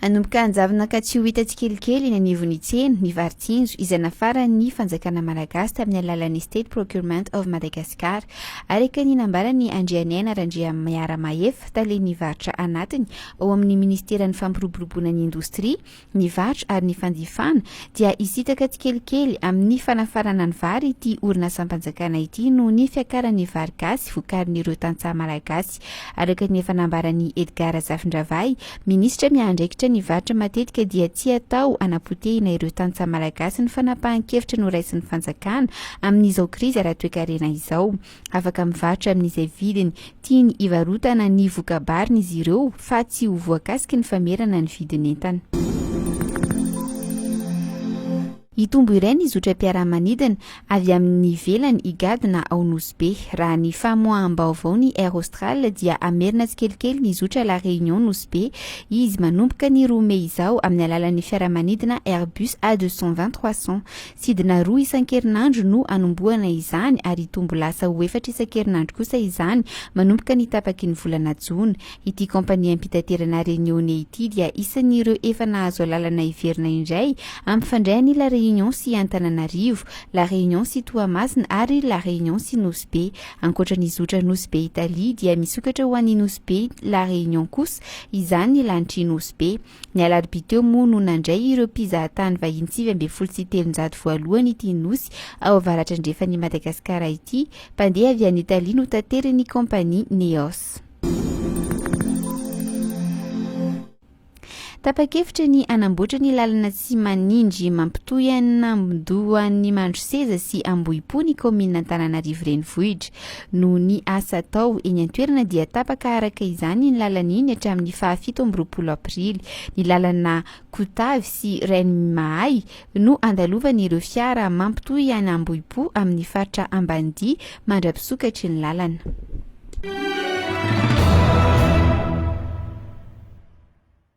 Hanomboka hanjavona ka tsy ho hita tsikelikely eny anivon'ny tsena ny vary tsinjo izay nafaran'ny fanjakana malagasy tamin'ny alalan'ny State Procurement of Madagascar. Araka ny nambaran'i Andrianiaina Randriamiaramahefa, talen'ny varotra anatiny ao amin'ny minisiteran'ny fampiroboroboana ny indostria, ny varotra ary ny fanjifana dia hisintaka tsikelikely amin'ny fanafarana ny vary ity orinasam-panjakana ity noho ny fiakaran'ny vary gasy vokarin'ireo tantsaha malagasy. Araka ny efa nambaran'i Edgard Razafindravahy, minisitra miandraikitra ny varotra matetika dia tsy atao hanapotehina ireo tantsaha malagasy ny fanapahan-kevitra noraisin'ny fanjakana amin'izao krizy ara-toekarena izao. Afaka mivarotra amin'izay vidiny tiany hivarotana ny voka-bariny izy ireo fa tsy ho voakasiky ny famerana ny vidin'entana. Hitombo iray ny zotram-piaramanidina avy amin'ny ivelany higadona ao Nosy Be. Raha ny famoaham-baovao ny Air Austral dia hamerina tsikelikely ny zotra La Réunion Nosy Be izy manomboka ny roa mey izao amin'ny alalan'ny fiaramanidina Airbus A 220 300. Sidina roa isan-kerinandro no hanombohana izany ary hitombo lasa ho efatra isan-kerinandro kosa izany manomboka ny tapaky ny volana jona. Ity kaompaniam-pitaterana Réunionnais ity dia isan'ireo efa nahazo alalana hiverina indray hampifandray an'i La Réunion sy Antananarivo, La Réunion sy Toamasina ary La Réunion sy Nosy Be. Ankoatra ny zotra Nosy Be Italie dia misokatra ho an'i Nosy Be La Réunion kosa izany ny lanitr'i Nosy Be. Ny alarobia teo moa no nandray ireo mpizahatany vahiny 319 voalohany ity nosy ao avaratra andrefan'i Madagasikara ity, mpandeha avy any Italia notaterin'ny kaompania Neos. Tapa-kevitra ny hanamboatra ny lalana tsy manindry mampitohy an'Ambodohan'i Mandroseza sy Ambohipo ny kaominina Antananarivo Renivohitra. Noho ny asa atao eny an-toerana dia tapaka araka izany iny lalana iny hatramin'ny fahafito amby 20 aprily. Ny lalana Kotavy sy Rainimahay no andalovan'ireo fiara mampitohy an'Ambohipo amin'ny faritra Ambanidia mandra-pisokatry ny lalana.